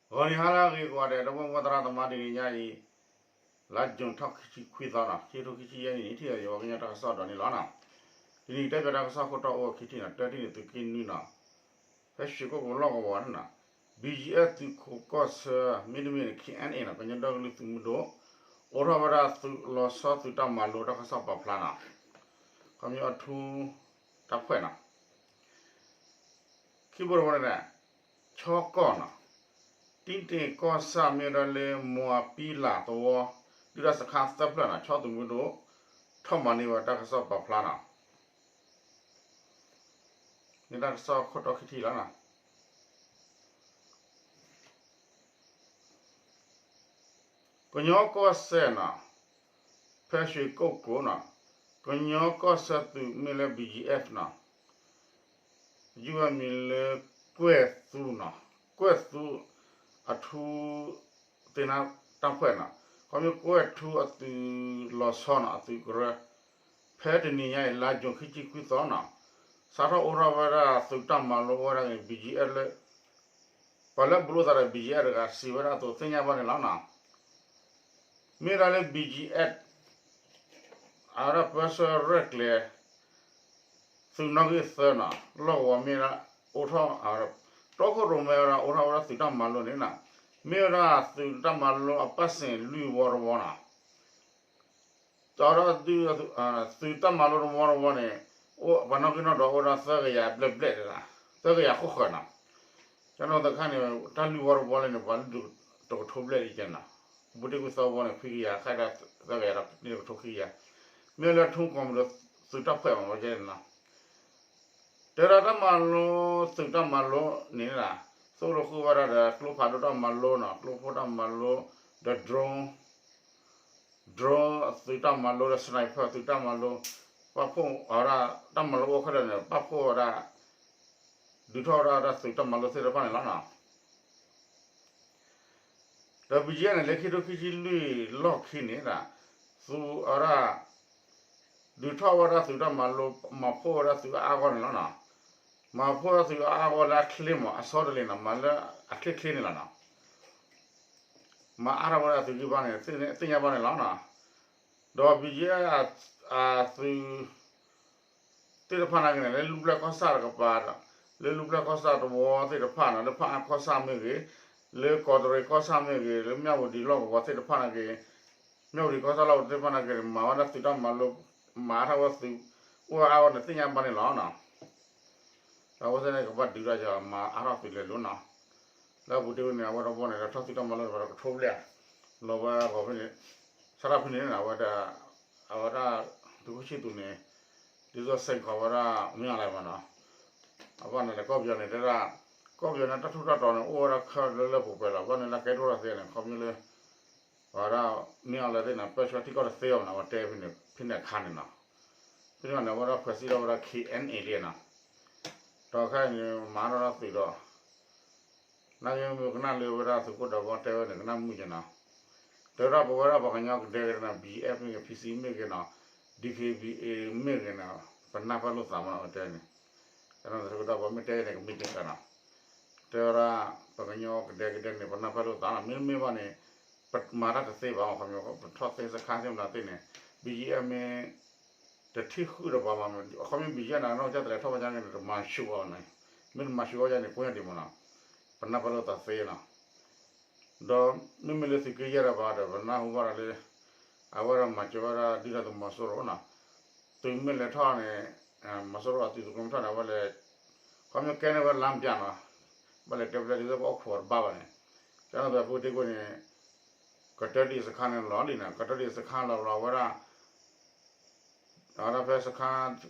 ဂီၤနံၤဟါလၢအဂ့ၤကိးဂၤဒဲး ဒီပုၢ်ဝဲၢ်သရၣ်သမါ တနံၤညါအံၤ လါ June ထီၣ်ခံဆံခွံသီနီၤ ခံထိခံဆံယဲၢ်နံၣ်န့ၣ် ထံၣ်ယၤယဝဲကညီတၢ်ကစီၣ်ဒီးန့ၣ်လီၤနီၤ. တနံၤတဲပၠးတၢ်ကစီၣ်ခိၣ်တီအိၣ်ခံထံၣ်နီၤ တထံၣ်န့ၣ်သုးက့နွံနီၤ ဖဲရွှေကုက္ကိုလီၢ်ကဝီၤန့ၣ်နီၤ ဘံၣ်ယံၣ်အဲၣ် သုးခိးကီၢ်ဆၢ မ့တမ့ၢ်န့ၣ် ခ့ၣ်အဲၣ်အဲၣ်နီၤ ကညီဒီကလုာ်သုးမုၢ်ဒိၣ် အိးထီၣ်ဝဲဒၣ်သုးလီၤဆီသုးတၢ်မၤလိတၢ်ကစီၣ်ပာ်ဖျါနီၤ ခီဖျိအထူ တၢ်ဖှဲးနီၤ ခံဘိတဘိန့ၣ် ဆီကီၢ်နီၤ တံတ့ၢ်ကီၢ်ဆၣ်မ့ၢ်ဝဲဒၣ်လၢ မွၤပံလးသဝီ ဒုၣ်ဒါစခါသၢဖျၢၣ်နီၤ ဆီသုးမုၢ်ဒိၣ် ထီၣ်မၤန့ၢ်ဝဲတၢ်ကစီၣ်ပာ်ဖျါနီၤ န့ၣ်တၢ်ကစီၣ်ခိၣ်တီခံထံၣ်လီၤနီၤ ကညီကီၢ်စဲၣ်နီၤ ဖဲရွှေကုက္ကိုနီၤ ကညီကီၢ်စဲၣ်သုးမ့ၢ်လၢ ဘံၣ်ယံၣ်အဲၣ်နီၤ ယုၢ်ဝဲမံၤလၢ ကွဲၢ်သူနီၤ ကွဲၢ်သူ အထူ သ့ၣ်နါတၢ်ဖှဲးနီၤ ခီဖျိကွဲၢ်ထူအသုးလီၤဆီနီၤ အသုးကရၢ ဖဲတနံၤညါအံၤ လါ June ခံဆံခွံသီနီၤ စးထီၣ်အိးထီၣ်ဝဲဒၣ်သုးတၢ်မၤလိအိၣ်ဝဲဒၣ်န့ၣ် ဘံၣ်ယံၣ်အဲၣ်လၢ ပှၤလၢအဘူးလိာ်သးဒီး ဘံၣ်ယံၣ်အဲၣ် တဂၤစံးဝဲဒၣ်အသိးသ့ၣ်ညါဘၣ်န့ၣ်လီၤနီၤ မ့ၢ်ဒၣ်လၢ ဘံၣ်ယံၣ်အဲၣ် အဝဲဒၣ်ပၢဆှၢရဲၣ်ကျဲၤ သုးနီၣ်ဂံၢ်သၢနီၤ လီၢ်ကဝီၤမ့ၢ်ဒၣ် အိးထီၣ် တီခိၣ်ရိၣ်မဲဝဲဒၣ်အိးထီၣ်ဝဲဒၣ်သုးတၢ်မၤလိန့ၣ်နီၤ မ့ၢ်ဝဲဒၣ်သုးတၢ်မၤလိအပၣ်စ့ၣ်လွံၢ်ဝီတဝီနီၤ ဒီး သုးတၢ်မၤလိတဝီတဝီန့ၣ် ပှၤနီၣ်ဂံၢ်နီၣ်ဒွးအိၣ်ဝဲဒၣ်သၢကယၤဘျဲၣ်ဘျဲၣ်ဒၣ် သၢကယၤဃိဃၣ်နီၤ ကန့ၣ်တခါန့ၣ် တၢ်လွံၢ်ဝီတဝီလၢန့ၣ် ပှၤလၢတကထိဘျဲၣ်လံကဲနီၤ ဘူးတ့ၢ်ကွံာ်သီဝီန့ၣ် ခွံကယၤ ခဲဒၣ်သၢကယၤဒီးန့ၣ်တကထိခံကယၤ မ့ၢ်လၢထူကီၢ်မုၢ်ဒီးသုးတၢ်ဖှဲးမးဝဲကဲန့ၣ်နီၤ တဲဒၣ်တၢ်မၤလိ သုးတၢ်မၤလိန့ၣ် သိၣ်လိဃုာ်ဝဲဒၣ်ဒီးကျိဖးဒိၣ်တၢ်မၤလိနီၤ ကျိဖိတၢ်မၤလိ ဒီး drone drone သုးတၢ်မၤလိဒီး sniper သုးတၢ်မၤလိ ပာ်ဖှိၣ်ဝဲဒၣ် တၢ်မၤလိအိၣ်ခဲလၢာ်န့ၣ် ပာ်ဖှိၣ်ဝဲဒၣ် ဒုးထီၣ်ဝဲဒၣ်သုးတၢ်မၤလိသ့ၣ်တဖၣ်န့ၣ်လီၤနီၤ ဒီး ဘံၣ်ယံၣ်အဲၣ် န့ၣ် လၢခံထိခံဆံလွံၢ်လီၢ်ခံန့ၣ် သုးအဝဲဒၣ် ဒုးထီၣ်ဝဲဒၣ်သုးတၢ်မၤလိ မၤဖှိၣ်ဝဲဒၣ်သုးအါအါဂီၢ်န့ၣ်လီၤနီၤ မၤဖှိၣ်ဝဲဒၣ်သုးအါအါဂီၢ်လၢအချ့မး အဆီတလဲနီၤ မၤလၢအချ့ချ့န့ၣ်လီၤနီၤ မၤအါထီၣ်ဝဲဒၣ်သုးဂံၢ်ဘါန့ၣ် သ့ၣ်ညါဘၣ်န့ၣ်လီၤနီၤ ဒီး ဘံၣ်ယံၣ်အဲၣ် အသုး သ့ၣ်တဖၣ်နာ်က့န့ၣ် လၢလူၢ်ပျဲၢ်ကီၢ်ဆၣ်တကပၤဒီး လၢလူၢ်ပျဲၢ်ကီၢ်ဆၣ်တဝီသ့ၣ်တဖၣ်နီၤ လၢဖၣ်အါကီၢ်ဆၣ်မ့ၢ်ဂ့ၤ, လၢကီးတရံးကီၢ်ဆၣ်မ့ၢ်ဂ့ၤ, လၢမၠၣ်ဝတံၤလီၢ်ကဝီၤသ့ၣ်တဖၣ်နာ်က့, မၠၣ်ဝတံၤကီၢ်ဆၣ်လီၢ်ကဝီၤသ့ၣ်တဖၣ်နာ်က့န့ၣ် မၤဝဲဒၣ်သုးတၢ်မၤလိ, မၤအါထီၣ်ဝဲသုးအိၣ်အါဝဲန့ၣ် သ့ၣ်ညါဘၣ်န့ၣ်လီၤနီၤ. ဒီးအဝဲသ့ၣ်န့ၣ် ကဘၣ်ဒုးတၢ်ယၤမၤအါထီၣ်သုးလဲၤလိၤနီၤ. လၢအပူၤတ့ၢ်ဝဲန့ၣ် အဝဲတဘီန့ၣ် ဒီးထီၣ်သုးတၢ်မၤလိန့ၣ် ဘၣ်ဒီးကထိဘျဲၣ်ဧါ, လီၤဝဲဂီၤဖဲန့ၣ်, စးထီၣ်ဖဲန့ၣ်န့ၣ် အဝဲဒၣ်, အဝဲဒၣ် သုးခိၣ်ဆံသူးန့ၣ် ဒ်သိး ဆဲးကီး ဝဲဒၣ် မ့ၢ်အီၤလဲၣ်မးနီၤ, အဘၣ်န့ၣ်လဲၣ် ကီၢ်ပယီၤန့ၣ် တဲဒၣ်, ကီၢ်ပယီၤန့ၣ် တၢ်ထူးတၢ်တီၤန့ၣ် အိၣ်ဝဲဒၣ်ခဲလၢာ်လၢပှဲၤပှဲၤလီၤ. ဘၣ်န့ၣ်လၢကဲထီၣ်တၢ်သ့န့ၣ် ခီဖျိလၢ ဝဲဒၣ် မ့ၢ်အီၤလဲၣ်သ့ၣ်န့ၣ် ပၢဆှၢထံကီၢ်တသ့ဘၣ်နီၤ, အဝဲတဲဖဲန့ၣ်အခါန့ၣ်နီၤ, ဖဲန့ၣ်န့ၣ် အဝဲဒၣ်ဖှဲးစံးထီၣ်ဝဲဒၣ် ခ့ၣ်အဲၣ်အဲၣ်လံနီၤ, ဒီးခဲအံၤန့ၣ် မၤထီၣ်တၢ်သုးဒီး နာ်က့မ့ၢ်ကနၣ်လၢဝဲဒၣ်သုးခိၣ်ဒီးဘီတဲဝဲန့ၣ် ကနၣ်မုာ်က့ၤနီၤ, တဲဝဲဒၣ်ပဝဲဒၣ်ပှၤကညီကဒဲကဒဲနီၤ ဘံၣ်အဲၣ်မ့ၢ်ဂ့ၤ ဖံစံမ့ၢ်ဂ့ၤနီၤ, ဒံၣ်ခ့ဘံၣ်အ့မ့ၢ်ဂ့ၤနီၤ ပနၢ်ပၢၢ်လိာ်သးမးနီၤ အဝဲတဲန့ၣ်, ကနၣ်သုးခိၣ်ဒီးဘီမ့ၢ်တဲန့ၣ် ကမ့ၢ်တကးနီၤ, တဲဝဲဒၣ် ပှၤကညီကဒဲကဒဲန့ၣ် ပနၢ်ပၢၢ်လိာ်သးနီၤ မ့တမ့ၢ်ဘၣ်န့ၣ် ပမၤတၢ်တသ့ဘၣ်မး ခီဖျိ ပထီၣ်သ့စခါသ့ၣ်မနုၤသ့ၣ်န့ၣ် ဘံၣ်အဲၣ်မ့ၢ် တထံၣ်ဃုာ်ဒီးပှၤမး, အခီပညီ ဘံၣ်အဲၣ်နီၤ နီၢ်ကစၢ်တလဲၤထီၣ်ဘၣ်ကန့ၣ် တမၤဆူၣ်အီၤန့ၣ်, မ့ၢ်တမၤဆူၣ်အီၤယါန့ၣ် ကိးညါဒံးမးနီၤ, ပနၢ်ပၢၢ်လိာ်သးသ့နီၤ, ဒီးမ့မ့ၢ်လၢသုးက့ယဲၢ်တဘၣ်ဒီး ပနၢ်ဟူဘၣ်ဒီးလၢ အဝဲဒၣ်မၤစၢၤဝဲဒၣ်ဒုၣ်ဒါသုးမီၤစိရိၤနီၤ, သုးမ့ၢ်လဲၤထီၣ်န့ၣ် မီၤစိရိၤအသုးသကိးမ့ၢ်ထီၣ်န့ၣ် အဝဲလဲၤ ခီပညီကဲန့ၢ်ဝဲလါပျၢ်နီၤ, ဘၣ်လဲၤတဲပျဲဒ်သိးပအီၣ်ခိးတဘၣ်ဘၣ်န့ၣ်, ကဲန့ၣ်သးပူၤတ့ၢ်ကွံာ်န့ၣ် ကတၢၢ်ဒံးစခါန့ၣ်လီၤလံနီၤ, ကတၢၢ်ဒံးစခါလီၤလီၤဝဲဒၣ် အဝဲဒၣ်ဖဲစခါ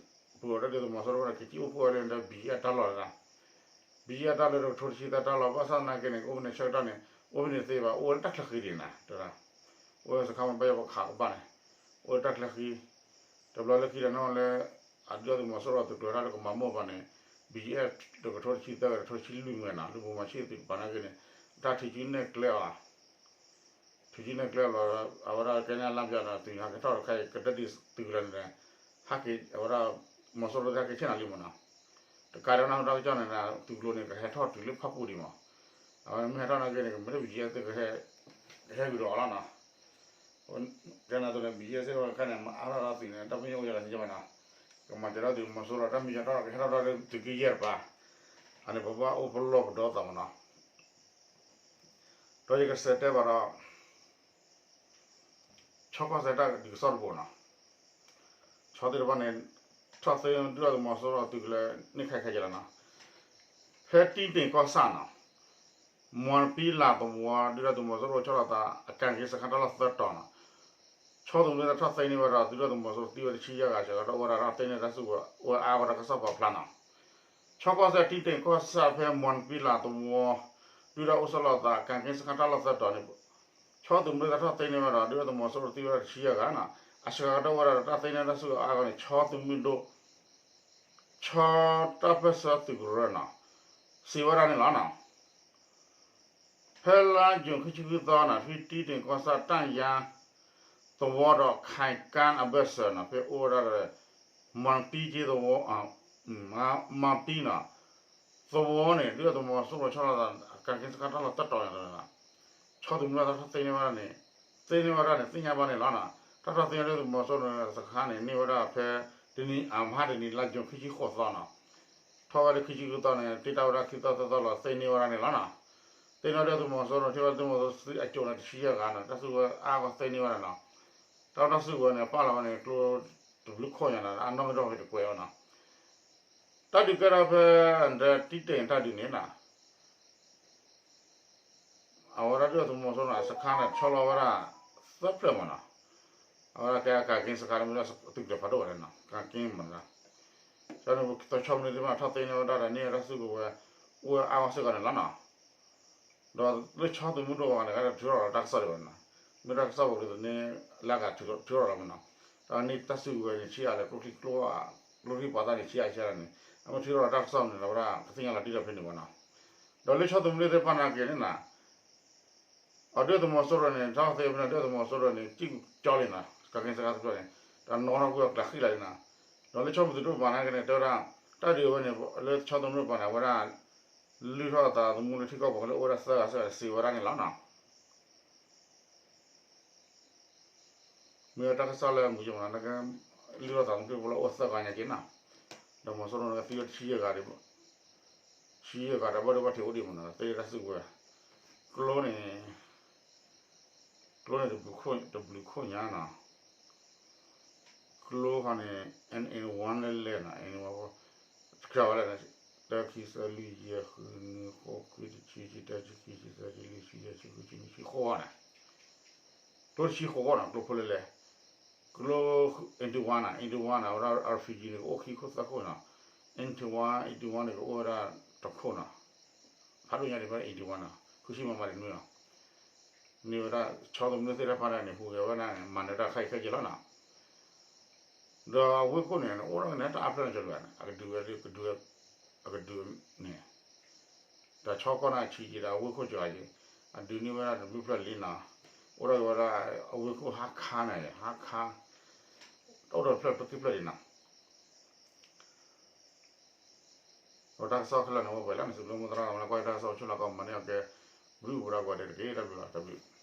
ပူၤအီၤတၢ်ဒ်သိးမီၤစိရိၤဝဲဒၣ် ကကံအိၣ်ဖှိၣ်ဝဲလၢဒီး ဘံၣ်အဲၣ်တၢ်လီၢ်လၢ ဘံၣ်အဲၣ်တၢ်လီၢ်တကထိတဆံသၢတၢ်လီၢ် ဘၣ်ဆၣ်သနာ်က့န့ၣ် ကအိၣ်ဖဲန့ၣ်ဆၢကတီၢ်န့ၣ် အိၣ်ဖဲန့ၣ်တသ့ဘၣ် အိၣ်ဝဲလၢတၢ်ချၢဃံဒံးနၤ တဲဒၣ်, အိၣ်ဝဲစခါမ့ၢ်ဘၣ်ယဲၢ်ပခးကဘၣ်န့ၣ် အိၣ်လၢတၢ်ချၢဃံ, တဘျီလၢခံဒီးနီၢ်လၢ အဒုၣ်ဒါသုးမီၤစိရိၤသုးကျိၤတၢ်လၢကမၤမိၢ်ပှၤန့ၣ် ဘံၣ်အဲၣ်တကထိတဆံသၢ တကထိတဆံလွံၢ်မ့ၢ်နီၤ လၢဗိုလ်မှူးချစ် သုးတကပၤနာ်က့န့ၣ် တၢ်ထုးစုနဲၣ်ကျဲအီၤ ထုးစုနဲၣ်ကျဲလီၤ အဝဲဒၣ်ကဲန့ၢ်လါပျၢ်ဒီး သုးဟဲက့ၤထီၣ်တခါအံၤ ကတၢၢ်ဒံးသုးကလၢၤန့ၣ် ဟဲက့ၤ အဝဲဒၣ် မီၤစိရိၤသ့ၣ်ဟဲက့ၤဆ့ၣ်နီၤလံမ့ၢ်နီၤ, တကးဒံးဘၣ်နၢ်ဟူတၢ်ကစီၣ်န့ၣ် သုးကျိၤန့ၣ် ကဟဲထီၣ်တုၤလၢဖၣ်ပူၤဒံးမး, အဝဲမ့ၢ်ဟဲထီၣ်နာ်က့န့ၣ် ကမ့ၢ်တ ဘီၣ်ကၠံၣ်စ့ၢ်ကီး ဟဲဂုာ်ဒီးအီၤလီၤနီၤ. ကဲနၤသိးန့ၣ် ဘီၣ်ကၠံၣ်စ့ၢ်ကီးန့ၣ် မၤအါထီၣ်ဒီးသုးန့ၣ် တၢ်ပညိၣ်အိၣ်ယၤလီၤသ့ၣ်ညါဘၣ်နီၤ. ကမၤစၢၤဒီးသုးမီၤစိရိၤ တၢ်မ့ၢ်ယၤထီၣ်ဒီး ကဟဲထီၣ်ဒီးသုးက့ယဲၢ်တပၤ, အန့ၣ်ပဘၣ်အိၣ်ပလီၢ်ပဒီသးမးနီၤ. ဒီးယကစံးတဲဘၣ်ဒီး ဆီကီၢ်စဲၣ်တၢ်ဒုးကစီၣ်တဘိနီၤ. ဆီသ့ၣ်တဖၣ်န့ၣ် ထီၣ်သ့ဒုၣ်ဒါသုးမီၤစိရိၤသုးကလၢၤန့ၢ်ခဲခဲကဲလီၤနီၤ. ဖဲတံတ့ၢ်ကီၢ်ဆၣ်နီၤ, မွၤပံလၣ်သဝီ ဒုၣ်ဒါသုးမီၤစိရိၤဆီၣ်လီၤသး အကၣ်က့ၤစခါတၢ်လီၢ်သၢတီၤနီၤ. ဆီသုးမုၢ်ဒိၣ်သ့ၣ်တဖၣ်ထီၣ်သ့န့ၢ်ဝဲဒီး ဒုၣ်ဒါသုးမီၤစိရိၤသံဝဲတဆံယဲၢ်ဂၤ စှၤကဒီးဝဲဒၣ်တၢ်သ့န့ၢ်တၢ်စုကဝဲၤ အိၣ်ဝဲအါဝဲတၢ်ကစီၣ်ပာ်ဖျါနီၤ. ဆီကီၢ်စဲၣ်တံတ့ၢ်ကီၢ်ဆၣ်ဖဲမွၤပံလၣ်သဝီ ဒုၣ်ဒါအိၣ်ဆီၣ်လီၤသး ကၣ်က့ၤစခါတၢ်လီၢ်သၢတီၤန့ၣ် ဆီသုးမုၢ်ဒိၣ်သ့ၣ်တဖၣ်ထီၣ်သ့န့ၢ်ဝဲဒီး ဒုၣ်ဒါသုးမီၤစိရိၤသံဝဲဒၣ်တဆံယဲၢ်ဂၤနီၤ. အစှၤကဒီးဝဲဒၣ်တၢ်သ့န့ၢ်တၢ်စုကဝဲၤအါအါဂီၢ်န့ၣ် ဆီသုးမုၢ်ဒိၣ် ဆီတၢ်ပၢၢ်ဆၢသုးကရၢနီၤ စံးဝဲဒၣ်န့ၣ်လီၤနီၤ. ဖဲလါယူၤခံဆံဃုသီနီၤ ဖဲတံတ့ၢ်ကီၢ်ဆၣ်တၢ်ယါသဝီဒီး ခဲကၣ်အဘၢၣ်စၢၤနီၤ ဖဲအိၣ်ဝဲဒၣ်ဒီး မွၤပံက့သဝီ မွၤပံနီၤ သဝီန့ၣ် ဒုၣ်ဒါသုးမီၤစိရိၤဆီၣ်လီၤသး ကၣ်က့ၤစခါတၢ်လီၢ်သၢတီၤန့ၣ် ဆီသုးမုၢ်ဒိၣ်သ့ၣ်တဖၣ်ထီၣ်သ့န့ၢ်ဝဲဒၣ်န့ၣ် သ့န့ၢ်ဝဲဒၣ်န့ၣ် သ့ၣ်ညါဘၣ်န့ၣ်လီၤနီၤ. တၢ်ထီၣ်သ့န့ၢ်ဒုၣ်ဒါသုးမီၤစိရိၤန့ၣ် စခါန့ၣ် န့ၢ်ဝဲဒၣ်ဖဲ တနံၤအမဟါတနံၤ လါယူၤခံဆံဃိးသီနီၤ. ထီၣ်ဝဲလၢခံဆံဃုသီန့ၣ် တ့ၢ်တၢ်ဝဲဒၣ်ခံသီသၢသီလီၤ သ့န့ၢ်ဝဲဒၣ်န့ၣ်လီၤနီၤ. သ့န့ၢ်ဒုၣ်ဒါသုးမီၤစိရိၤ ထံၣ်ဝဲဒုၣ်ဒါသုးမီၤစိရိၤသုးအကိန့ၣ် တဆံယဲၢ်ဂၤနီၤ တၢ်စုကဝဲၤအါဂီၢ်သ့န့ၢ်ဝဲဒၣ်နီၤ. တၢ်ဝဲတၢ်စုကဝဲၤန့ၣ် ပာ်လီၤဝဲန့ၣ် ကျိတဘျုးခိၣ်ညါနီၤ အနီၣ်ဂံၢ်ဒီၣ်ဂ့ၤတကွဲးဝဲနီၤ. တၢ်ဒုးကဲထီၣ်ဖဲ တံတ့ၢ်တၢ်ဒုးန့ၣ်နီၤ အဝဲဒၣ်ဒုၣ်ဒါသုးမီၤစိရိၤန့ၣ် စခါန့ၣ် ဆီလီၤဝဲဒၣ် သၢဖျၢၣ်မးနီၤ. အဝဲဒၣ်ကဲကၣ်က့ၤစခါ တမ့ၢ်ဒီးသုးကလၢၤဖးဒိၣ်ဝဲန့ၣ်နီၤ ကၣ်က့ၤမးနီၤ. ကန့ၣ် ပဆီမနုၤသ့ၣ်တဖၣ်ထီၣ်သ့န့ၢ်ဝဲဒၣ်ဒီးန့ၢ်ဝဲဒၣ်စုကဝဲၤ အိၣ်ဝဲအါဂီၢ်စ့ၢ်ကီးန့ၣ်လီၤနီၤ. ဒီးလၢဆီသုးမုၢ်ဒိၣ်အဂီၢ်န့ၣ် ကထုးထီၣ်လီၤတၢ်ကစီၣ်ဒံးဘၣ်နီၤ. မ့ၢ်တၢ်ကစီၣ်ပူၤဒ်သိးန့ၣ် လၢအဂၤထုးထီၣ်လီၤမးနီၤ. ဒီးန့ၢ်တၢ်စုကဝဲၤန့ၣ် ဆံးအါလဲၣ် ကျိချံကျိ ကျိချံပှၤသၣ်န့ၣ် ဆံးအါဆံးန့ၣ် အမ့ၢ်ထုးထီၣ်လီၤတၢ်ကစီၣ်န့ၣ် လီၤဝဲဒၣ် ကသ့ၣ်ညါလီၤတံၢ်လီၤဖဲန့ၣ်ဘၣ်နီၤ. ဒီးလၢဆီသုးမုၢ်ဒိၣ်သ့ၣ်တဖၣ်နာ်က့န့ၣ်နီၤ အဒုၣ်ဒါသုးမီၤစိရိၤန့ၣ် ထီၣ်သ့ဖဲန့ၣ် ဒုၣ်ဒါသုးမီၤစိရိၤန့ၣ် စံၣ်ကၠီလံနီၤ ကၣ်က့ၤစခါတဖျၢၣ်န့ၣ် ဒီးနီၣ်ထီၣ်ကွံာ်အကျးဃံလၤလံနီၤ. ဒီးလၢဆီသုးမုၢ်ဒိၣ်တဖၣ်နာ်က့န့ၣ် တဲဝဲဒၣ် တၢ်ဒုးဝဲန့ၣ် လၢဆီသုးမုၢ်ဒိၣ်တဖၣ်န့ၣ် အဝဲဒၣ် လုၢ်ထီၣ်သးသမူလၢထံကီၢ်ပူၤလၢအိၣ်ဝဲဒၣ်သၢဂၤစ့ၢ်ကီး စံးဝဲဒၣ်န့ၣ်လီၤနီၤ. မ့ၢ်ဝဲတၢ်ကစီၣ်လၢမုၢ်ယမနၤ နကလုၢ်ထီၣ်သးသမူလၢအိၣ်သၢဂၤညါက့နီၤ. ဒီးမီၤစိရိၤန့ၣ် သံဝဲတဆံယဲၢ်ဂၤဒံး ဆံယဲၢ်ဂၤဒီး ဘၣ်ဒိဘၣ်ထံးအိၣ်ဒံးမးနီၤ သ့တၢ်စုကဝဲၤ ကျိန့ၣ် ကျိန့ၣ် တဘျုးခိၣ်ညါနီၤ. ကျိခီန့ၣ် N A one လဲၣ်လဲၣ်နီၤ N A one တကြၢးဝဲလဲၣ် တၢ ခံ သၢ လွံၢ် ယဲၢ် ဃု နွံ ဃိး ခွံ တဆံ ဆံတၢ ဆံခံ ဆံသၢ ဆံလွံၢ် ဆံယဲၢ် ဆံဃု ဆံနွံ ဆံဃိးဂၤန့ၣ် ကျိတဆံဃိးဂၤနီၤ ကျိဖိလဲၣ်လဲၣ် ကျိ eighty one နီၤ eighty one နီၤ အဝဲဒၣ် RPG န့ၣ် ကအိၣ်ခံခိၣ်သၢခိၣ်နီၤ eighty one eighty one န့ၣ် ကအိၣ်ဝဲဒၣ်တခိၣ်နီၤ ဖးဒိၣ်ညါဒံးဖဲ eighty one နီၤ ဃုဆံ မမ ဒံးနွံနီၤ န့ၢ်ဝဲဒၣ် ဆီသုးမုၢ်ဒိၣ်သ့ၣ်တဖၣ်န့ၣ် ဟူးဂဲၤဝဲဒၣ်န့ၣ် မၤနၢၤတၢ်ခဲအံၤခဲအံၤလီၤနီၤ ဒီးအဝ့ၢ်ခိၣ်န့ၣ် အိၣ်ဒၣ်ကန့ၣ် တၢ်အါဖျၢၣ်န့ၣ်ကၠီၤတဂၤန့ၣ် အကဒုးဝဲဒၣ် ကဒုး အကဒုးန့ၣ် ဒီးဆီကီၢ်န့ၣ်ဆံးက့ဒီး အဝ့ၢ်ခိၣ်ကၠီၤက့ အဒုးန့ၢ်ဝဲဒၣ်တဘျုးဖျၢၣ်လံနီၤ အိၣ်ဒၣ်က့ၤဝဲဒၣ် အဝ့ၢ်ခိၣ်ဟါခါန့ၣ် ဟါခါ အိၣ်ဒီးဖျၢၣ်တကံၢ်ဖျၢၣ်လံနီၤ ဒီးတၢ်ကစီၣ်ခဲလၢာ်န့ၣ် အိၣ်ပှဲၤလံန့ၣ် သုးကျိၤမုၢ်သရၣ်လီၤ မ့ၢ်ကွၢ်တၢ်ကစီၣ်အိၣ်ဆူၣ်လီၤကီး မၤန့ၢ်အီၤကဲ ဘုၣ်ပူၤဒၣ်ကွၢ်ဒဲးတက့ၢ် တၢ်ဘျုးလီၤ တၢ်ဘျုး